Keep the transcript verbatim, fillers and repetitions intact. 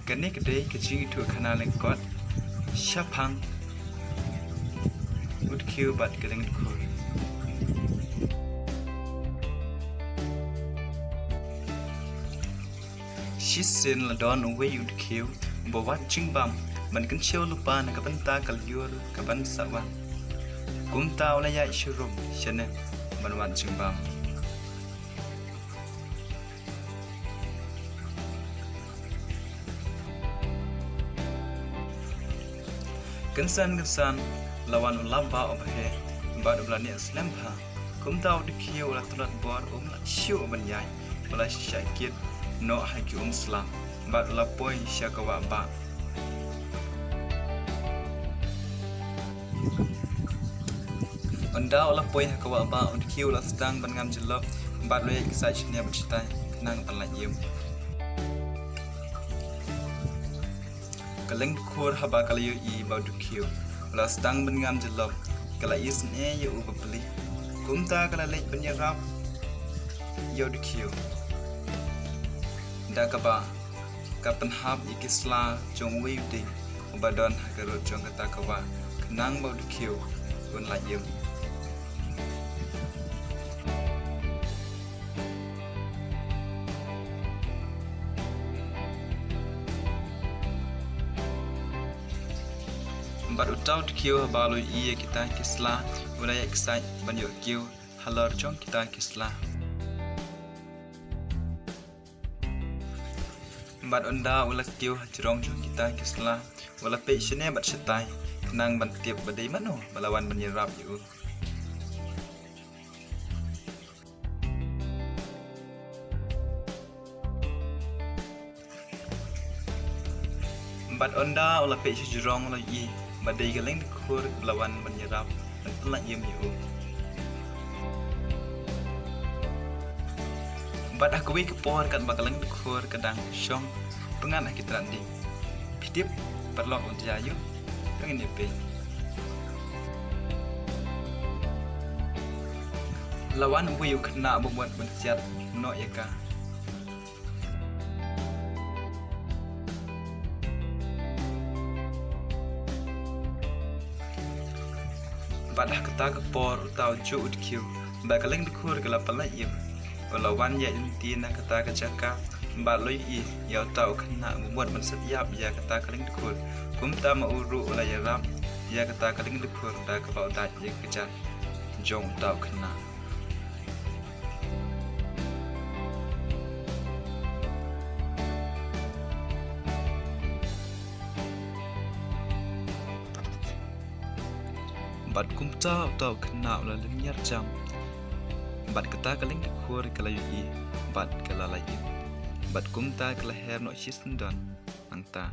Kane ka dei ka jingïathuhkhana lyngkot shaphang u dkhiew bad ka lyngdkhur. Shisien la don uwei u dkhiew uba wad jingbam ban kynshew lypa na ka bynta ka lyiur kaban sa wan. Kumta u la ïaid sharum shane ban wad jingbam. Kynsan kynsan la wan u lap bah uba heh bad uba la neh slem bha. Kumta u dkhiew u la tlot bor, um lah shuh ban ïaid, u la shah kit noh ha ki um slap bad u la poi sha ka wah bah. Ynda u la poi ha ka wah bah, u dkhiew u la sdang ban ngam jyllop bad u la ïaid ksaid shane bad shatai khnang ban lait im. Ka lyngdkhur haba ka la ïohi ba u dkhiew u la sdang ban ngam jyllop, ka la isynei ïa u bapli. Kumta ka la leit ban ïarap ïa u dkhiew da kaba ka pynhap ïa ki sla jong uwei u dieng uba don ha ka rud jong kata ka wah khnang ba u dkhiew un lait im. Bad uta u dkhiew haba u la ïohi ïa kita ki sla, u la ïaid ksaid ban ïoh kiew halor jong kita ki sla. Bad ynda u la kiew hajrong jong kita ki sla, u la peit shane bad shatai khnang ban tip ba dei mano ba la wan ban ïarap ïa u. Bad ynda u la peit shajrong, u la ïohi ba dei ka lyngdkhur ba la wan ban ïarap ban pynlait im ïa u. Bad ha kawei ka por katba ka lyngdkhur ka dang shong pyngngad ha ki tnat dieng, phi tip paralok u la jia aïu? To ngin ïa peit. La wan uwei u khynnah ba mut ban siat noh ïa ka. Bad ha kata ka por uta u juh u dkhiew ba ka lyngdkhur ka la pynlait im, u la wan ïaid lynti na kata ka jaka bad u la ïohi ïa uta u khynnah ba mut ban sat ïap ïa kata ka lyngdkhur. Kumta ma u ruh u la ïarap ïa kata ka lyngdkhur da kaba u dait ïa ka kjat jong uta u khynnah. Bad kumta uta u khynnah u la lynñiar jam. Bad kata ka lyngdkhur ka la ïohi bad ka la lait im. Bad kumta ka la her noh shisyndon. Nangta